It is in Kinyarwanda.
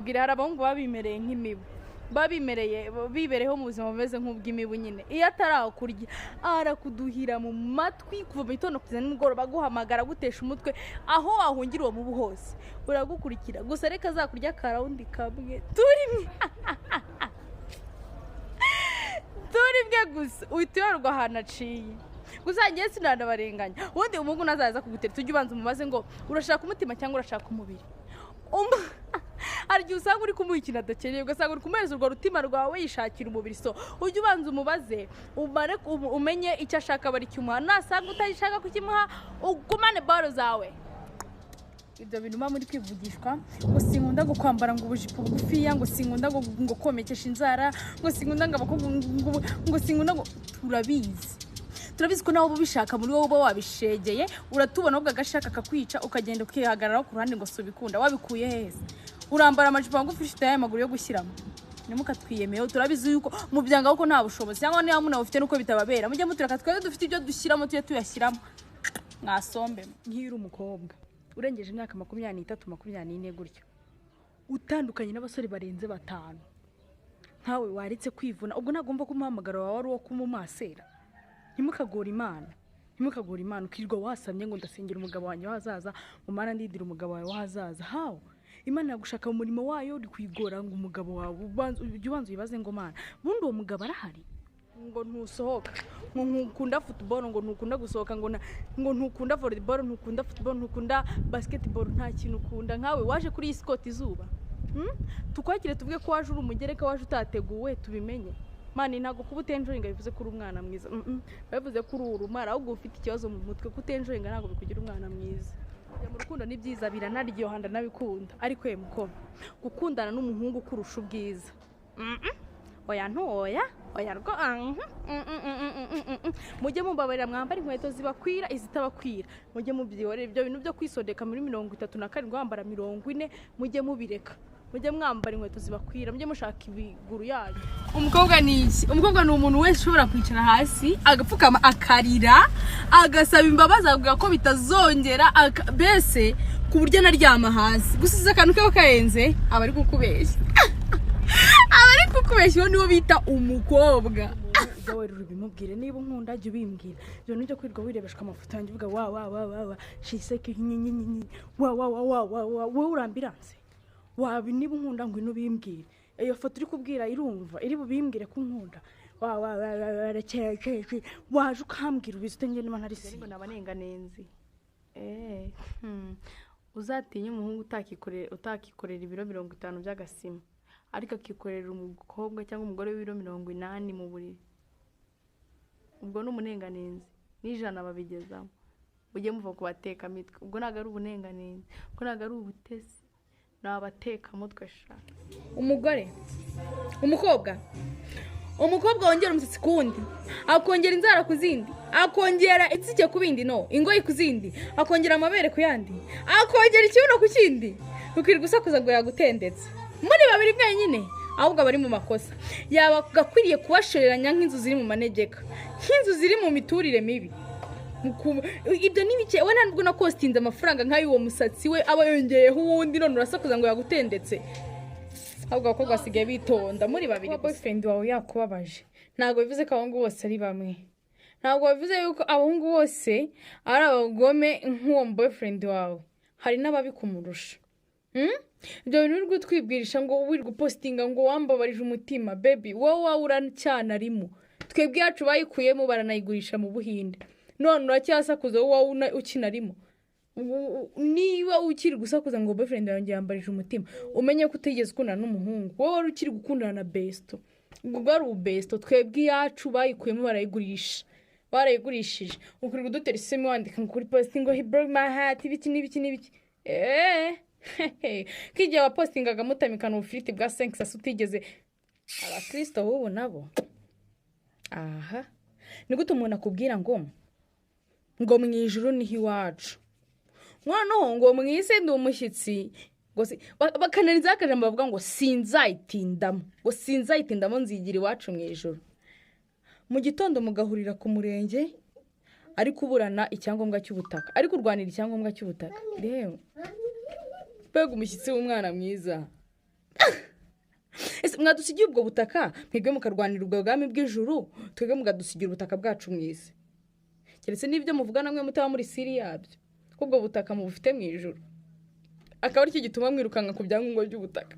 Bwira, hari abahungu baba bimereye nk'imibu, baba bimereye bibereyeho mu buzima bumeze nk'ubw'imibu nyine. Iyo atarakurya arakuduhira mu matwi kuva mu gitondo kugeza nimugoroba, aguhamagara, agutesha umutwe. Aho wahungira uwo mubu hose uragukurikira. Gusa reka azakurya akaround kamwe, turimwe turimwe gusa, uhita uyorwa ahantu aciye. Gusa ngewe sinanabarenganya. Ubundi umuhungu nazaza kugutera, tujye ubanza umubaze ngo urashaka umutima cyangwa urashaka umubiri. Hari igihe usanga uri kumuha ikintu adakeneye, ugasanga uri kumuhereza urwo rutima rwawe, yishakira umubiri. So ujye ubanza umubaze, umare umenye icyo ashaka, bari kimuha. Nasanga utayishaka kukimuha, ugumane baro zawe. Ibyo bintu muba muri kwivugishwa ngo sinkunda ngo kwambara ngo ubujipo bugufiya, ngo sinkunda ngo komekesha inzara, ngo sinkunda ngo abakobwa ngo sinkunda ngo, turabizi, turabizi ko nawe uba ubishaka muri wowe, uba wabishegeye. Uratubona ahubwo agashaka kakwica, ukagenda ukihagararaho ku ruhande ngo si ubikunda. Wabikuye hehe? Urambara amajipo magufi ufite aya maguru yo gushyiramo? Ntimukatwiyemeyeho, turabizi yuko mubyanga kuko nta bushobozi, cyangwa niba munabufite nuko bitababera. Mujye mutureka twebwe dufite ibyo dushyiramo, tujye tuyashyiramo mwasombe. Nk'iyo uri umukobwa urengeje imyaka 23, 24 gutyo, utandukanye n'abasore barenze batanu, nkawe waretse kwivuna, ubwo ntagomba kumuhamagara wawe ari uwo kumumasera. Ntimukagore Imana, ntimukagore Imana. Ukirirwa wasamye ngo ndasengera umugabo wanjye w'ahazaza, ngo Mana ndindira umugabo wawe w'ahazaza. Hawe Imana yagushaka mu murimo wayo, uri kuyigora ngo umugabo wawe. Ujye ubanza uyibaze ngo Mana, bundi uwo mugabo arahari? Ngo ntusohoka, ngo ntukunda football, ngo ntukunda gusohoka, ngo ntukunda volleyball, ntukunda football, ntukunda basketball, nta kintu ukunda. Nkawe waje kuri iyi sikoti izuba? Tukwakire tuvuge ko waje uri umugereka, waje utateguwe, tubimenye. Mani, ntabwo kuba utenjoyinga bivuze ko uri umwana mwiza. Bivuze ko uri urumara, ahubwo ufite ikibazo mu mutwe. Kutenjoyinga ntabwo bikugira umwana mwiza. Kujya mu rukundo ni byiza, biranaryoha, ndanabikunda, ariko ye mukobwa, gukundana n'umuhungu ukurusha ubwiza, Oya, ntoya, oya rwo. Mujye mumbabarira mwambara inkweto zibakwira, izitabakwira mujye mubyihorera. Ibyo bintu byo kwisodeka muri 37 wambara 40, mujye mubireka. Mujye mwambara inkweto zibakwira, mujye mushaka ibiguru yanyu. Umukobwa ni iki? Umukobwa ni umuntu wese ushobora kwicara hasi, agapfukama, akarira, agasaba imbabazi, akavuga ko bitazongera, mbese ku buryo anaryama hasi. Gusiza akantu kaba karenze, aba ari kukubeshya, aba ari kukubeshya. Uwo niwo bita umukobwa. Ujya werura ubimubwire. Niba unkunda, jya ubimbwira. Ibyo nibyo kwirirwa wirebeshwa amafoto yanjye, uvuga wa wa wa wa wa shiseke nyi wa wa wa wa wa wa, wowe urambiranse waba. Niba unkunda, ngwino ubimbwire. Iyo foto uri kubwira irumva iri bubimbwire ko unkunda? Wa wa wa wa wa rekeye waje ukambwira, ubizi ute njye niba ntari si ngo nabanenganenzi. Uzatinye umuhungu utakikorera ibiro 50 by'agasima, ariko akikorera umukobwa cyangwa umugore w'ibiro 80 mu buriri. Ubwo ni umunenganenzi, n'ijana babigezamo. Mujye muva ku batekamitwe. Ubwo ntabwo ari ubunenganenzi, ubwo ntabwo ari ubutesi, ni abatekamutwe sha. Umugore, umukobwa, umukobwa wongera umusatsi ku wundi, akongera inzara ku zindi, akongera itsike ku bindi, no ingoyi ku zindi, akongera amabere ku yandi, akongera ikibuno ku kindi, ukirirwa usakuza ngo yagutendetse muri babiri mwenyine, ahubwo aba ari mu makosa. Yaba akwiriye kubashoreranya nk'inzu ziri mu manegeka, nk'inzu ziri mu miturire mibi. Ibyo ni bike. We nta nubwo nakostinze amafaranga nk'ay'uwo musatsi we aba yongeyeho uwundi, none urasakuza ngo yagutendetse. Ahubwo abakobwa basigaye bitonda muri babiri gusa. Boyfriend wawe yakubabaje, ntabwo bivuze ko abahungu bose ari bamwe, ntabwo bivuze yuko abahungu bose ari abagome nk'uwo boyfriend wawe. Hari n'ababi kumurusha. Ibyo bintu uri kutwibwirisha ngo wirirwa upostinga ngo wambabarije umutima, baby, wowe wawe uracyanarimo. Twebwe iyacu bayikuyemo, baranayigurisha mu Buhinde, none uracyasakuza. Wowe ukinarimo. Niba ukiri gusakuza ngo boyfriend yanjye yambarije umutima, umenye ko utigeze ukundana n'umuhungu. Wowe wari ukiri gukundana na besto, ubwo bwari ububesto. Twebwe iyacu bayikuyemo, barayigurisha, barayigurishije. Ukuri kudutera isemi, wandika ngo kuri post ngo "He broke my heart", ibiki n'ibiki n'ibiki. K'igihe wapostingaga mutamikana ubufiriti bwa senkisasi utigeze. Abakristo b'ubu nabo aha, Ni gute umuntu akubwira ngo mu ijuru niho iwacu, noneho ngo mu isi ndi umushyitsi, ngo bakanarizaho akajambo bavuga ngo sinzayitindamo, ngo sinzayitindamo, nzigira iwacu mu ijuru? Mu gitondo mugahurira ku murenge ari kuburana icyangombwa cy'ubutaka, ari kurwanira icyangombwa cy'ubutaka. Reba mbega umushyitsi w'umwana mwiza! Ese mwadusigiye ubwo butaka, mwebwe mukarwanira ubwo bwami bw'ijuru, twebwe mukadusigira ubutaka bwacu mu isi? Keretse n'ibyo muvuga namwe mutaba muri siri yabyo, ko ubwo butaka mubufite mu ijuru, akaba aricyo gituma mwirukanka ku byangombwa by'ubutaka.